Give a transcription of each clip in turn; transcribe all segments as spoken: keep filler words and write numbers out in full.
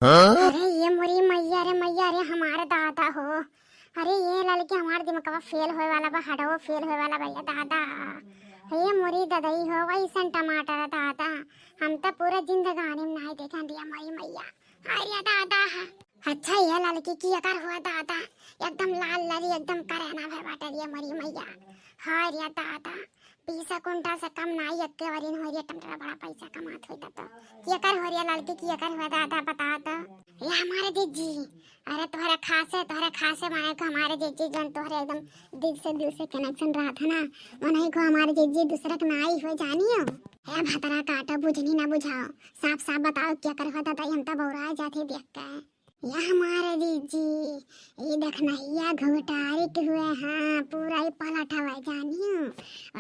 हाँ? अरे ये मोरी मैया रे मैया रे, हमारे दादा हो। अरे ये ललकी, हमार दिमकवा फेल होए वाला बा, हडवो फेल होए वाला बा ये दादा। अरे ये मोरी ददई हो, वैसन टमाटर दादा, हम तो पूरा जिंदगानी में नाहीं देखे दिया मोरी मैया। अरे ये दादा है। अच्छा ये ललकी की अगर हुआ दादा, एकदम लाल लाली, एकदम करैना भय बाटे रे मोरी मैया। हाय रे दादा, बीस कुंटल से कम नाई एक्के बारी हो रे टमाटर, बड़ा पैसा कमात होई तब तो। की अगर हो रे ललकी, की अगर हुआ दादा, बता तो। ये हमारे जिज्जी, अरे तोहरे खासे, तोहरे खासे माने को हमारे जिज्जी जौन तोहरे एकदम दिल से, दिल से connection रहत है ना, उन्हीं को हमारे जिज्जी, दूसरा के नाई हो जानियो। ए भतरा काटो, बुझनी ना बुझाओ, साफ साफ बताओ की अगर हुआ दादा, हम तो बौरा जाते देख के। या हमारे जिज्जी, ई देखनहिया घुघटारी के हुए, हाँ, पूरा ही पलट हवे, जानियो।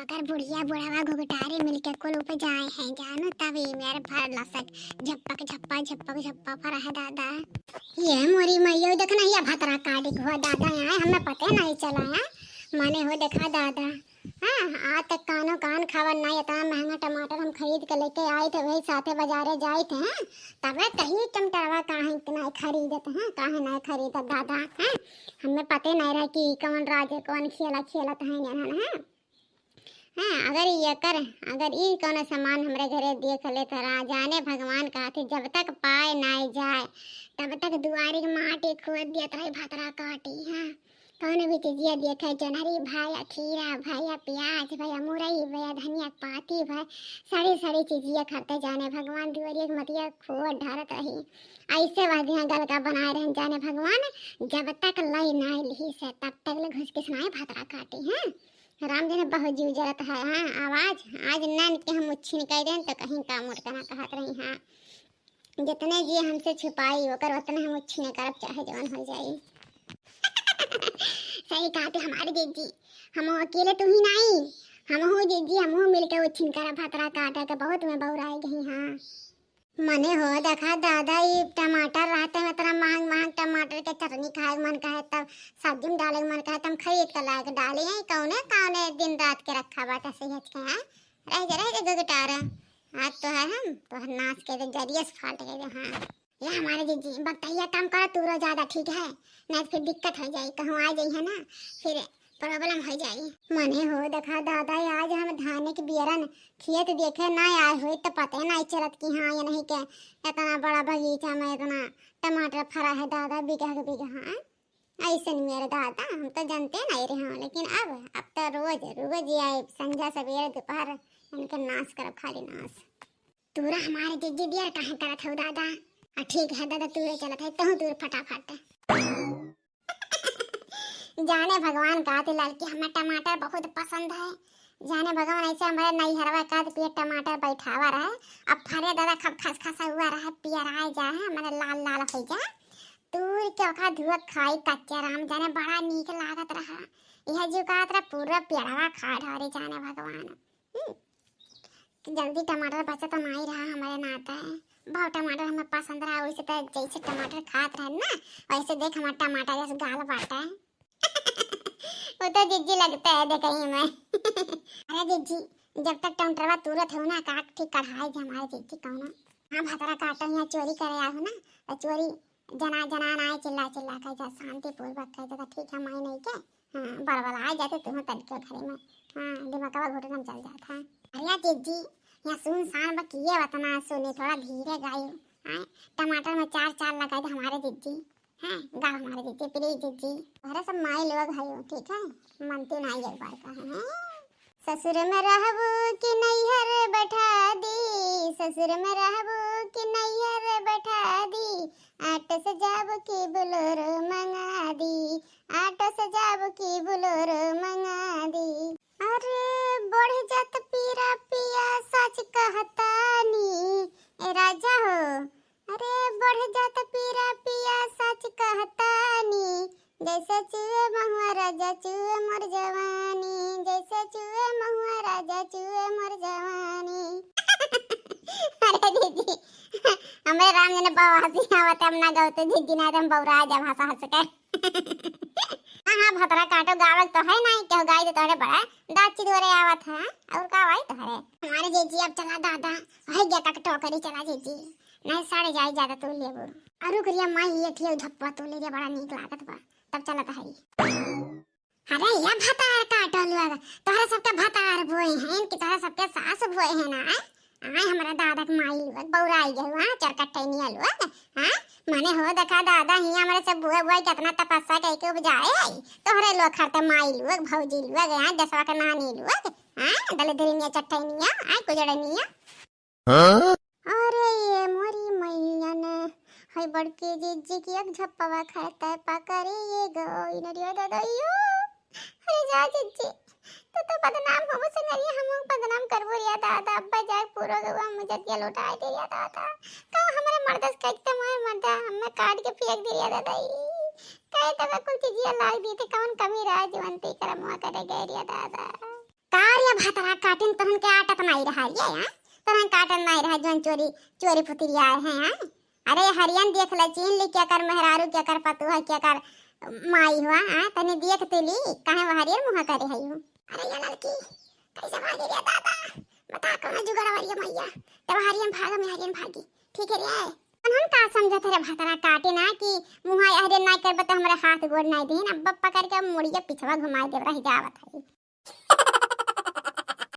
ओकर बुढ़िया बुढ़वा घुघटारी मिलके कुल उपजाए हैं, जानो, तभी मेरे भर लसक झप्पक झप्पा, झप्पक झप्पा पर है दादा। ये मोरी मैया, देखनहिया भतरा काटी के हुआ दादा, यहाँ हमें पते नहीं चला है, माने हो देखा दादा। हाँ, आज तक कानो कान खावन ना, इतना महंगा टमाटर हम खरीद के लेके आए थे, वही साथे बाजारे जाए थे, हाँ, तबे कही टमाटरवा काहे के ना खरीदत, हाँ, काहे ना खरीदत दादा, हाँ, हमें पते नहीं रहे कि कौन राज है, कौन खेला खेलत है, हाँ, हाँ, अगर ये कर, अगर ई कौनो सामान हमरे घरे देख ले तो रा-, जाने भगवान कहते, जब तक पाए ना जाए, तब तक दुआरी के माटी खोद दिया, तोहरे भतरा काटी, हाँ। कौनो भी चीजिया देखे, जनहरी भा या खीरा भा या प्याज भा या मुरई भा या धनिया के पाती भा, सड़ी सड़ी चीजिया खरते जाने भगवान दुआरिया के मटिया खोद ढारत रही। ऐसे वह दिया गलका बनाए रहन जाने भगवान, जब तक लई ना लिही से तब तक ले घुस के सुनाए भतरा काटी हैं। राम जाने बहुत जीव जरत है, हाँ, आवाज आज नन के हम उच्छिन कह देन तो कहीं का मोटकना कहत रही, हाँ। जितने जी हमसे छुपाई, ओकर उतने हम उच्छिने करब, चाहे जवन हो जाई। सही कहते हमारे जिज्जी, हम अकेले तू ही नाई, हम हो जिज्जी, हम हो मिलके उच्छिन करब, भतरा काटे के बहुत में बौराई गई, हाँ। मने हो देखा दादा, ई टमाटर रहते में इतना महंग महंग टमाटर के चटनी खाए के मन कहे, तब सब्जी में डाले के मन कहे, तब खरीद के लाए के डाली है। कौने कौने दिन रात के रखा बाटे सेहत के, हाँ? रह जा, रह जा, गगटारा। आज तो है हम, तो नाश के दे, जरिए से फाट के दे, हाँ। ये हमारे जिज्जी, बकतैया कम करो, तू रो ज्यादा ठीक है, नहीं तो फिर दिक्कत हो जाई, कहूँ आ जाई है ना, फिर problem हो जाई। मने हो देखा दादा, आज हम धाने के बियरन खेत देखे ना आए हुए तो पते नहीं चलत कि हाँ, ये नहीं के इतना बड़ा बगीचा में इतना टमाटर फरा है दादा, बीघा के बीघा, हाँ। ऐसन मेरे दादा, हम तो जानते नहीं रहे, हाँ, लेकिन अब, अब तो रोज, रोज ये आए, संझा, सवेरे, दोपहर, इनके नाश करब, खाली नाश। तूरा हमारे जिज्जी बियर काहे करत हो दादा? आ ठीक है दादा, तूरे चलत है, तहूँ तूर फटाफट। जाने भगवान का थे ललकी, हमें टमाटर बहुत पसंद है। जाने भगवान ऐसे हमारे नैहरवा का थे पियर टमाटर बैठावा रहे, अब फरे दादा खब खस खसा हुआ रहे, पियर आए जा है, हमारे लाल लाल हो जा। तूर के ओका धुआ खाई कच्चे राम, जाने बड़ा नीक लागत रहा। यह जो कहत रहा पूरा पियरवा खा ढारे जाने भगवान। हम्म। जल्दी टमाटर बचा तो नहीं रहा हमारे नाते। बहुत टमाटर हमें पसंद रहा, वैसे तो जैसे टमाटर खात रहे ना, वैसे देख हमारा टमाटर जैसे गाल बाटे। वो तो जिज्जी लगता है देखई में। अरे जिज्जी, जब तक टमाटरवा तूरत हो ना, काट ठीक कढ़ाई जे हमारे जिज्जी कौनो। हाँ, भतरा काटो, यहाँ चोरी करे आए हो ना, तो चोरी जना जना ना आए, चिल्ला चिल्ला के जा, शांतिपूर्वक कह देता, ठीक है, माई नहीं के, हाँ, बड़बड़ा जाते तुम तनिको घरे में। हाँ, दिमागवा घुटना में चल जात है। अरे जिज्जी, यहाँ सुनसान बा, किए वतना सुने, थोड़ा धीरे गाई। हाँ, टमाटर में चार चार लगाई दे हमारे जिज्जी। हाँ, गा हमारे जिज्जी, प्लीज जिज्जी। अरे सब माई लोग है, ठीक है, मनती नहीं एक बार का है। ससुर में रहबू कि नैहर बैठा दी, ससुर में रहबू कि नैहर बैठा दी, ऑटो से जाबू कि बोलेरो मंगा दी, ऑटो से जाबू कि बोलेरो मंगा दी। अरे बढ़ जात पीरा पिया सच कहतानी, ए राजा हो। अरे बढ़ जात पीरा पिया सच कहतानी, जैसे चुए महुआ राजा चुए मोर जवानी, जैसे चुए महुआ राजा चुए मोर जवानी। अरे दीदी, हमें राम जी ने बहुत हंसी आवत है, हम ना गौते दीदी ना, हम बौरा जा भाषा हंस के। हाँ, हाँ, भतरा काटो, गावल तो है नहीं, केहू गाई दे तोहरे बड़ा दाची दोरे आवत है, और का भाई तोहरे। हमारे जीजी अब चला दादा, है गया का टोकरी चला जीजी, नहीं, सड़ जाई ज्यादा तू लेबू। अरु करिया माई, ये ठिया झप्पा तू ले रे, बड़ा नीक लागत बा, तब चलत है। अरे या भतार काटल लोग, तोहरा सबके भतार बोए हैं कि तोहरा सबके सास बोए हैं ना, आय? आय हमरा दादा के माई लोग, बौराई गए, हाँ, चरकट्टैनिया लोग, हाँ? माने हो देखा दादा, हियाँ हमरे सब बुए बुए कितना तपस्या कइके उपजाए है, तोहरे लोग खरते माई लोग, भौजी लोग, हाँ, देसवा के नानी लोग, हाँ, दलिद्रिनिया चट्टैनिया, आय, कुजड़निया। हाँ? अरे ये मोरी मैया ने, हई बड़की जिज्जी की एक झप्पवा खाए तय पकड़े ये गो इनरिया दादा यो। अरे जा जिज्जी, तू तो बदनाम होबो संगरिया, हम बदनाम करबो रिया दादा। अब्बा जाए पूरा गवा मुजरिया लौटाए दे रिया दादा। का हमरे मर्दस कहते माए मर्दा, हमें काट के फेंक दे रिया दादा ई। कहे तब कुल चीजिया लाग दी थे, कौन कमी रहा जीवन ते करमुआ करे गए रिया दादा। का रे भतरा काटिन, तोहन के आटत नाई रहा रे, हाँ? तोहन के आटत नाई रहा, जौन चोरी, चोरी फुतरी आए हैं, हाँ? अरे हरियन देख ले, चीन ली, केकर मेहरारू, केकर पतोह, केकर माई हुआ, हाँ? तनी देख तो ली, काहे वो हरियर मुँह करे है यू? अरे ये लड़की, कैसे भागी रे दादा? बता कौन जुगाड़ वाली है मैया? तब हरियन भागा, मैं हरियन भागी, ठीक है रे? उन्हन का समझत रे भतरा काटिन कि मुँह हरियन नाई करबे तो हमरे हाथ गोड़ नाई दीन, अब पकड़ के मुड़िया पिछवा घुमाए देब, रह जावत है।